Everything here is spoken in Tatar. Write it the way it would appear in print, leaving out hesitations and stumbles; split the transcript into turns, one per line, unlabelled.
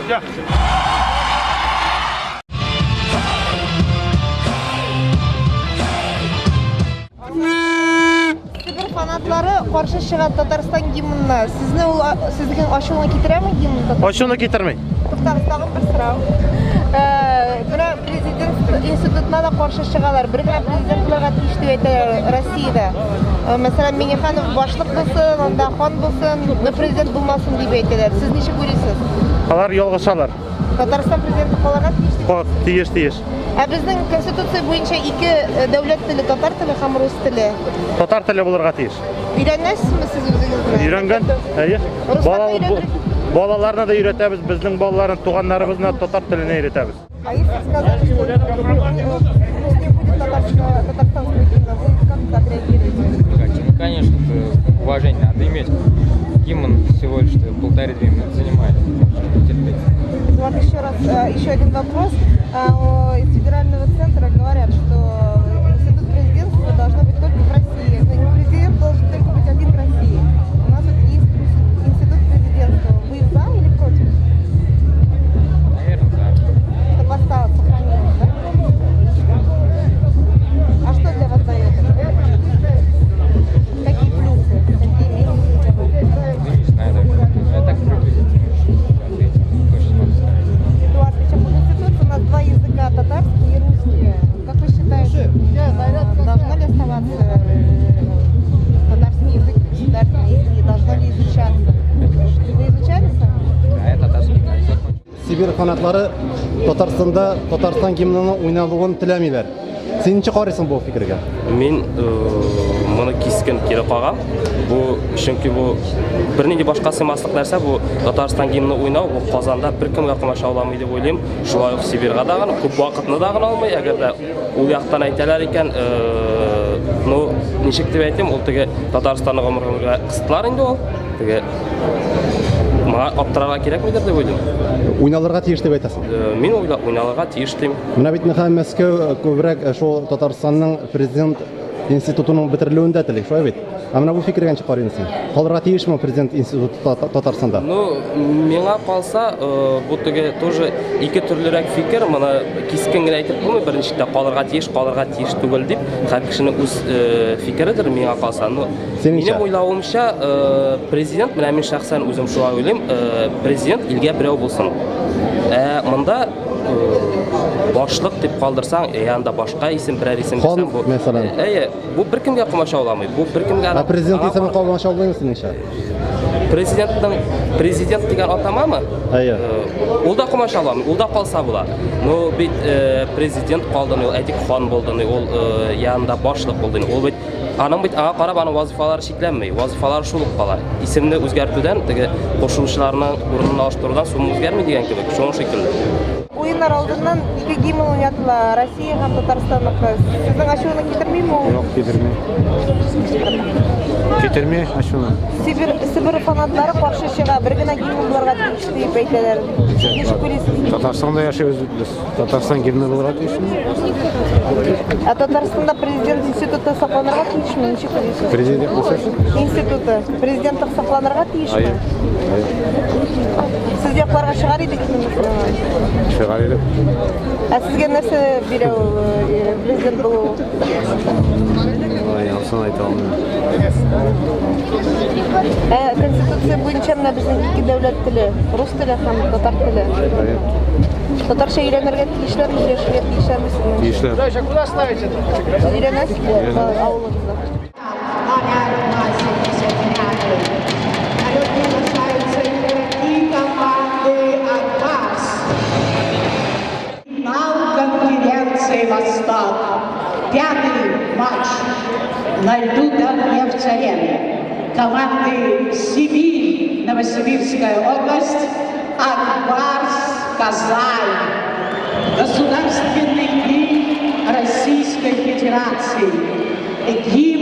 Все.
Себер фанатлары каршы чыга Татарстан гимнына. Сезне ул сезнең ачуны китерәме гимн?
Ачуны китерми.
Туктагыз, тагын бер сорау. Менә президент институтына да каршы чыгалар. Бер генә президент булырга тиеш дип әйтәләр Россиядә. Мәсәлән, Миңнеханов башлык булсын, анда хан булсын, но президент булмасын дип әйтәләр. Сез ничек уйлыйсыз?
Алар ялгышалар.
Татарстан президенты калырга тиеш дип.
Тиеш, тиеш.
Ә безнең конституция буенча ике дәүләт теле, татар теле һәм рус теле.
Татар теле булырга тиеш.
Өйрәнәсезме сез үзегез белән?
Өйрәнгән, әйе. Балаларны да өйрәтәбез, безнең балаларны, туганнарыбызны татар теленә өйрәтәбез.
А если сказать, что не будет татарского, татарстанского гимна, вы как отреагируете?
Ну, конечно, уважение надо иметь. Гимн всего лишь 1,5-2 минуты занимает. Терпеть.
Вот еще раз, еще один вопрос. Из федерального центра говорят, что институт президентства должно быть только в России. Президент должен только быть один в России. У нас вот есть институт президентства. Вы за или против?
Наверное, за.
Чтобы осталось, сохранилось, да? А что для вас дает это? Какие плюсы? Какие минусы для вас?
Да не знаю даже. Я так приблизительно ответил. Точно могу сказать.
Эдуард, причем по конституции у нас два языка, татарский и русский. Как вы считаете, должно ли оставаться татарский язык государственный и должно ли изучаться? Вы изучали сами?
Да, я татарский язык закончил.
Сибирь фанатлары Татарстанда Татарстан гимнының уйналуын теләмиләр. Син ничек карыйсың бу фикергә?
Мин моны кискен кире кагам. Бу чөнки бу бернинди башка сыймаслык нәрсә, бу Татарстан гимны уйнау, бу Казанда беркемгә комачауламый дип уйлыйм. Шулай ук Сибирьгә дагы күп вакытны дагы алмый, әгәр дә ул яктан әйтәләр икән, ну, ничек дип әйтим, ул теге Татарстанны гомер-гомергә кыстылар инде ул. Теге моңа аптырарга кирәкмидер дип уйлыйм.
Уйналырга тиеш дип әйтәсең.
Мин уйналырга тиеш дим.
Менә бит Михаил Мәскәү күбрәк шул Татарстанның президент институтының бетерелүен дә тели, шулай бит? Ә менә бу фикергә ничек карыйсың? Калырга тиешме президент институты Татарстанда?
Ну, миңа калса, бу теге тоже ике төрлерәк фикер, моны кискен генә әйтеп булмый, беренче дә калырга тиеш, калырга тиеш түгел дип, һәр кешенең үз фикередер миңа калса. Ну, минем уйлавымча, президент, менә мин шәхсән үзем шулай уйлыйм, президент илгә берәү булсын. Ә монда башлык дип калдырсаң, янында башка исем, берәр исем
дисәң, бу мәсәлән.
Әйе, бу беркемгә комачауламый. Бу беркемгә.
Ә президент исеме комачаулыймы синеңчә?
Президентның президент дигән атамамы?
Әйе.
Ул да комачауламый, ул да калса була. Но бит президент калды, ул әйтик хан булды, ул янында башлык булды. Ул бит аның бит аңа карап аның вазифалары чикләнми, вазифалары шул ук кала. Исемне үзгәртүдән, теге кушылучыларның урынын алыштырудан сумма үзгәрми дигән кебек, шуның шикелле.
Уеннар алдыннан ике гимн уйнатыла, Россия һәм Татарстанныкы. Сезнең ачуны китермиме ул?
Юк, китерми. Китерми ачуны.
Себер фанатлары каршы чыга, бер генә гимн булырга тиеш дип әйтәләр. Ничек уйлыйсыз?
Татарстанда яшибез без. Татарстан гимны булырга тиешме?
Ә Татарстанда президент институты сакланырга тиешме? Ничек уйлыйсыз?
Президент нәрсәсе?
Институты. Президентлык сакланырга тиешме? Сез якларга чыгар идегезме?
Чыгар идек.
Ә сезгә нәрсә бирә ул президент булу?
Ай, анысын әйтә алмыйм.
Ә конституция буенча менә безнең ике дәүләт теле, рус теле һәм татар теле. Татарча өйрәнергә тиешләрме, сөйләшергә тиешләрме сезнең?
Тиешләр.
Сез өйрәнәсезме авылыгызда?
Номер 85. На лед приглашаются игроки команды «Акбарс». Финал конференции «Восток». Пятый матч на льду Татнефть-арены. Команды «Сибирь», Новосибирская область, «Акбарс», Казань. Государственный гимн Российской Федерации. Гимн